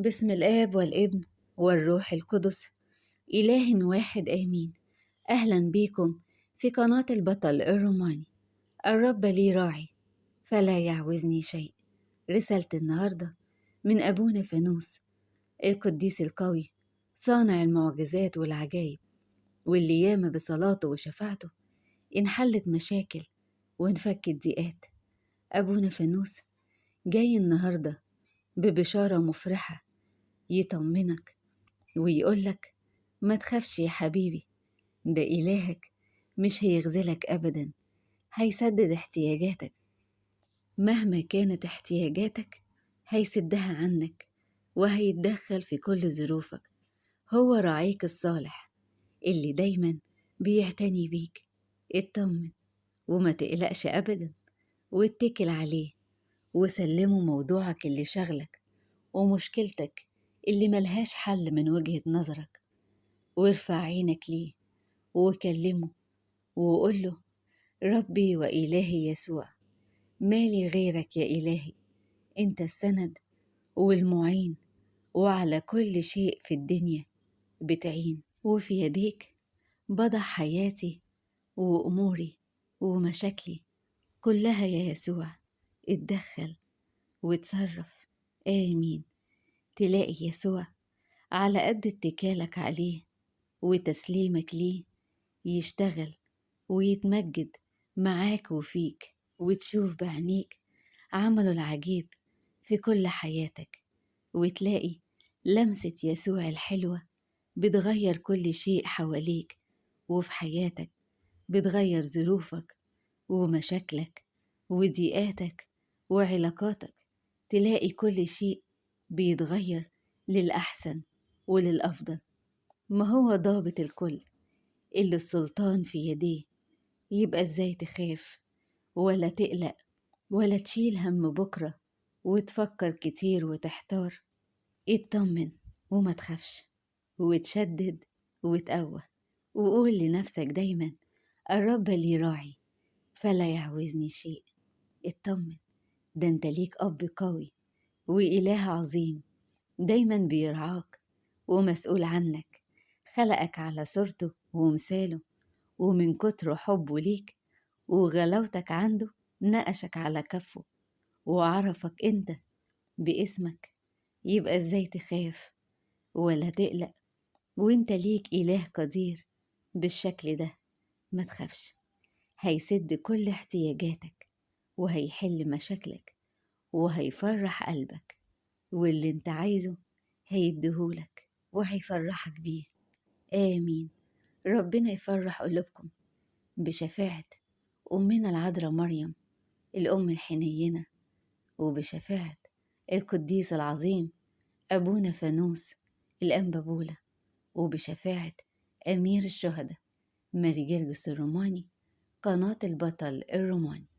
باسم الآب والابن والروح القدس إله واحد آمين. أهلا بيكم في قناة البطل الروماني. الرب لي راعي فلا يعوزني شيء. رسالة النهاردة من أبونا فانوس القديس القوي صانع المعجزات والعجائب، واللي ياما بصلاته وشفاعته انحلت مشاكل وانفكت ضيقات. أبونا فانوس جاي النهاردة ببشارة مفرحة يطمنك ويقولك ما تخافش يا حبيبي، ده إلهك مش هيغزلك أبدا، هيسدد احتياجاتك مهما كانت احتياجاتك، هيسدها عنك وهيتدخل في كل ظروفك. هو راعيك الصالح اللي دايما بيعتني بيك. اطمن وما تقلقش أبدا، واتكل عليه وسلمه موضوعك اللي شغلك ومشكلتك اللي ملهاش حل من وجهة نظرك، وارفع عينك ليه وكلمه وقوله ربي وإلهي يسوع، مالي غيرك يا إلهي، أنت السند والمعين، وعلى كل شيء في الدنيا بتعين، وفي يديك بضع حياتي وأموري ومشاكلي كلها يا يسوع، اتدخل وتصرف. آمين. تلاقي يسوع على قد اتكالك عليه وتسليمك ليه يشتغل ويتمجد معاك وفيك، وتشوف بعينيك عمله العجيب في كل حياتك، وتلاقي لمسة يسوع الحلوة بتغير كل شيء حواليك وفي حياتك، بتغير ظروفك ومشاكلك وضيقاتك وعلاقاتك. تلاقي كل شيء بيتغير للأحسن وللأفضل. ما هو ضابط الكل اللي السلطان في يديه، يبقى ازاي تخاف ولا تقلق ولا تشيل هم بكرة وتفكر كتير وتحتار؟ اطمن وما تخافش، وتشدد وتقوى، وقول لنفسك دايما الرب لي راعي فلا يعوزني شيء. اطمن، ده انت ليك أب قوي وإله عظيم دايما بيرعاك ومسؤول عنك، خلقك على صورته ومثاله، ومن كتر حبه ليك وغلاوتك عنده نقشك على كفه وعرفك انت باسمك. يبقى ازاي تخاف ولا تقلق وانت ليك إله قدير بالشكل ده؟ ما تخافش، هيسد كل احتياجاتك وهيحل مشاكلك وهيفرح قلبك، واللي انت عايزه هيديهولك وهيفرحك بيه. آمين. ربنا يفرح قلوبكم بشفاعة أمنا العذراء مريم الأم الحنينة، وبشفاعة القديس العظيم أبونا فانوس الأنبابولة، وبشفاعة أمير الشهداء ماري جرجس الروماني. قناة البطل الروماني.